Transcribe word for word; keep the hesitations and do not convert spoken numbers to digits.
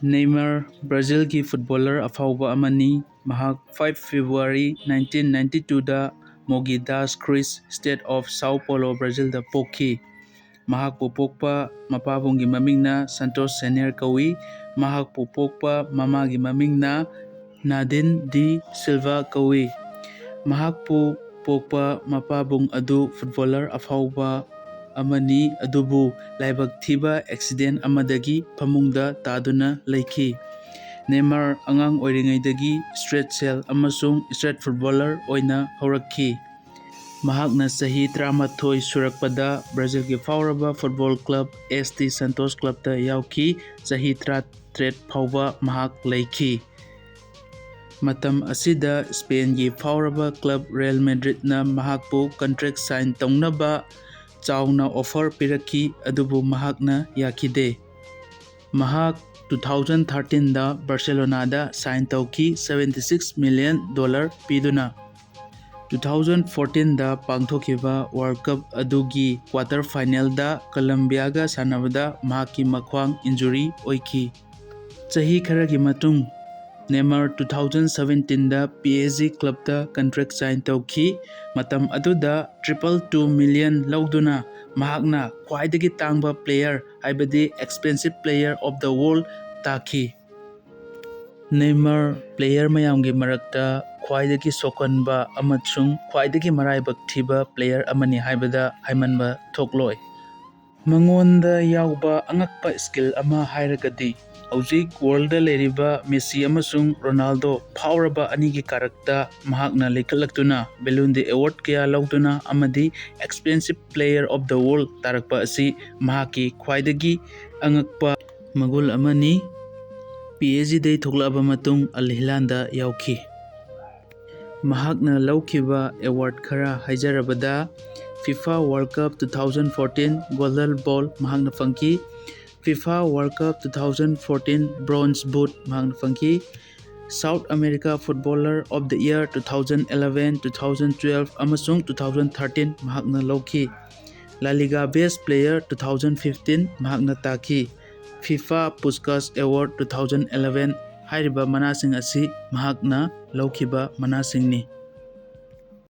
Neymar ꯕ꯭ꯔꯥꯖꯤꯜꯒꯤ footballer ꯑꯐꯥꯎꯕ ꯑꯃꯅꯤ꯫ ꯃꯍꯥꯛ five February nineteen ninety twoꯗ Mogi das Cruz, state of Sao Paulo, ꯕ꯭ꯔꯥꯖꯤꯜꯗ ꯄꯣꯛꯈꯤ꯫ ꯃꯍꯥꯛꯄꯨ ꯄꯣꯛꯄ ꯃꯄꯥꯕꯨꯡꯒꯤ ꯃꯃꯤꯡꯅ ꯁꯟꯇꯣꯁ ꯁꯦꯅꯤꯌꯔ ꯀꯧꯏ꯫ ꯃꯍꯥꯛꯄꯨ ꯄꯣꯛꯄ ꯃꯃꯥꯒꯤ ꯃꯃꯤꯡꯅ ꯅꯥꯗꯤꯟ ꯗꯤ ꯁꯤꯜꯚꯥ ꯀꯧꯏ꯫ ꯃꯍꯥꯛꯄꯨ ꯄꯣꯛꯄ ꯃꯄꯥꯕꯨꯡ ꯑꯗꯨ ꯐꯨꯠꯕꯣꯂꯔ ꯑꯐꯥꯎꯕ ꯑꯃꯅꯤ, ꯑꯗꯨꯕꯨ ꯂꯥꯏꯕꯛ ꯊꯤꯕ ꯑꯦꯛꯁꯤꯗꯦꯟ ꯑꯃꯗꯒꯤ ꯐꯃꯨꯡꯗ ꯇꯥꯗꯨꯅ ꯂꯩꯈꯤ꯫ ꯅꯦꯃꯥꯔ ꯑꯉꯥꯡ ꯑꯣꯏꯔꯤꯉꯩꯗꯒꯤ ꯁ꯭ꯇ꯭ꯔꯦꯠ ꯁꯦꯜ ꯑꯃꯁꯨꯡ ꯁ꯭ꯇ꯭ꯔꯦꯠ ꯐꯨꯠꯕꯣꯂꯔ ꯑꯣꯏꯅ ꯍꯧꯔꯛꯈꯤ꯫ ꯃꯍꯥꯛꯅ ꯆꯍꯤ ꯇꯔꯥꯃꯥꯊꯣꯏ ꯁꯨꯔꯛꯄꯗ ꯕ꯭ꯔꯥꯖꯤꯜꯒꯤ ꯐꯥꯎꯔꯕ football club S T Santos ꯀ꯭ꯂꯕꯇ ꯌꯥꯎꯈꯤ꯫ ꯆꯍꯤ ꯇꯔꯥꯇꯔꯦꯠ ꯐꯥꯎꯕ ꯃꯍꯥꯛ ꯂꯩꯈꯤ꯫ ꯃꯇꯝ ꯑꯁꯤꯗ ꯁ꯭ꯄꯦꯟꯒꯤ ꯐꯥꯎꯔꯕ ꯀ꯭ꯂꯕ ꯔꯤꯌꯦꯜ ꯃꯦꯗ꯭ꯔꯤꯠꯅ ꯃꯍꯥꯛꯄꯨ ꯀꯟꯇ꯭ꯔꯦꯛ ꯁꯥꯏꯟ ꯇꯧꯅꯕ ꯆꯥꯎꯅ ꯑꯣꯐꯔ ꯄꯤꯔꯛꯈꯤ, ꯑꯗꯨꯕꯨ ꯃꯍꯥꯛꯅ ꯌꯥꯈꯤꯗꯦ꯫ ꯃꯍꯥꯛ two thousand thirteenꯗ ꯕꯥꯔꯁꯦꯂꯣꯅꯥꯗ ꯁꯥꯏꯟ ꯇꯧꯈꯤ, seventy six million dollar ꯄꯤꯗꯨꯅ꯫ Two thousand fourteenꯗ ꯄꯥꯡꯊꯣꯛꯈꯤꯕ ꯋꯥꯔꯜ ꯀꯞ ꯑꯗꯨꯒꯤ ꯀ꯭ꯋꯥꯇꯔ ꯐꯥꯏꯅꯦꯜꯗ ꯀꯂꯝꯕꯤꯌꯥꯒ ꯁꯥꯟꯅꯕꯗ ꯃꯍꯥꯛꯀꯤ ꯃꯈ꯭ꯋꯥꯡ ꯏꯟꯖꯨꯔꯤ ꯑꯣꯏꯈꯤ꯫ ꯆꯍꯤ ꯈꯔꯒꯤ ꯃꯇꯨꯡ, ꯅꯦꯃꯥꯔ two thousand seventeenꯗ P S G ꯀ꯭ꯂꯕꯇ ꯀꯟꯇ꯭ꯔꯦꯛ ꯁꯥꯏꯟ ꯇꯧꯈꯤ꯫ ꯃꯇꯝ ꯑꯗꯨꯗ triple two million ꯂꯧꯗꯨꯅ ꯃꯍꯥꯛꯅ ꯈ꯭ꯋꯥꯏꯗꯒꯤ ꯇꯥꯡꯕ ꯄ꯭ꯂꯦꯌꯔ, ꯍꯥꯏꯕꯗꯤ expensive player of the world ꯇꯥꯈꯤ꯫ ꯅꯦꯃꯥꯔ ꯄ꯭ꯂꯦꯌꯔ ꯃꯌꯥꯝꯒꯤ ꯃꯔꯛꯇ ꯈ꯭ꯋꯥꯏꯗꯒꯤ ꯁꯣꯛꯀꯟꯕ ꯑꯃꯁꯨꯡ ꯈ꯭ꯋꯥꯏꯗꯒꯤ ꯃꯔꯥꯏꯕꯛ ꯊꯤꯕ ꯄ꯭ꯂꯦꯌꯔ ꯑꯃꯅꯤ ꯍꯥꯏꯕꯗ ꯍꯥꯏꯃꯟꯕ ꯊꯣꯛꯂꯣꯏ꯫ ꯃꯉꯣꯟꯗ ꯌꯥꯎꯕ ꯑꯉꯛꯄ ꯁ꯭ꯀꯤꯜ ꯑꯃ ꯍꯥꯏꯔꯒꯗꯤ, ꯍꯧꯖꯤꯛ ꯋꯥꯔꯜꯗ ꯂꯩꯔꯤꯕ ꯃꯦꯁꯤ ꯑꯃꯁꯨꯡ ꯔꯣꯅꯥꯜꯗꯣ ꯐꯥꯎꯔꯕ ꯑꯅꯤꯒꯤ ꯀꯥꯔꯛꯇ ꯃꯍꯥꯛꯅ ꯂꯩꯈꯠꯂꯛꯇꯨꯅ ꯕꯦꯂꯨꯟꯗꯤ ꯑꯦꯋꯥꯔꯗ ꯀꯌꯥ ꯂꯧꯗꯨꯅ ꯑꯃꯗꯤ expensive player of the world ꯇꯥꯔꯛꯄ ꯑꯁꯤ ꯃꯍꯥꯛꯀꯤ ꯈ꯭ꯋꯥꯏꯗꯒꯤ ꯑꯉꯛꯄ ꯃꯒꯨꯟ ꯑꯃꯅꯤ꯫ P S Gꯗꯒꯤ ꯊꯣꯛꯂꯛꯂꯕ ꯃꯇꯨꯡ ꯑꯜ ꯍꯤꯂꯥꯜꯗ ꯌꯥꯎꯈꯤ꯫ ꯃꯍꯥꯛꯅ ꯂꯧꯈꯤꯕ ꯑꯦꯋꯥꯔꯗ ꯈꯔ ꯍꯥꯏꯖꯔꯕꯗ, FIFA World Cup two thousand fourteen Golden Ball ꯃꯍꯥꯛꯅ ꯐꯪꯈꯤ꯫ FIFA World Cup two thousand fourteen Bronze Boot ꯃꯍꯥꯛꯅ ꯐꯪꯈꯤ꯫ South America Footballer of the Year two thousand eleven, two thousand twelve ꯑꯃꯁꯨꯡ two thousand thirteen ꯃꯍꯥꯛꯅ ꯂꯧꯈꯤ꯫ La Liga Best Player two thousand fifteen ꯃꯍꯥꯛꯅ ꯇꯥꯈꯤ꯫ FIFA Puskas Award two thousand eleven ꯍꯥꯏꯔꯤꯕ ꯃꯅꯥꯁꯤꯡ ꯑꯁꯤ ꯃꯍꯥꯛꯅ ꯂꯧꯈꯤꯕ ꯃꯅꯥꯁꯤꯡꯅꯤ꯫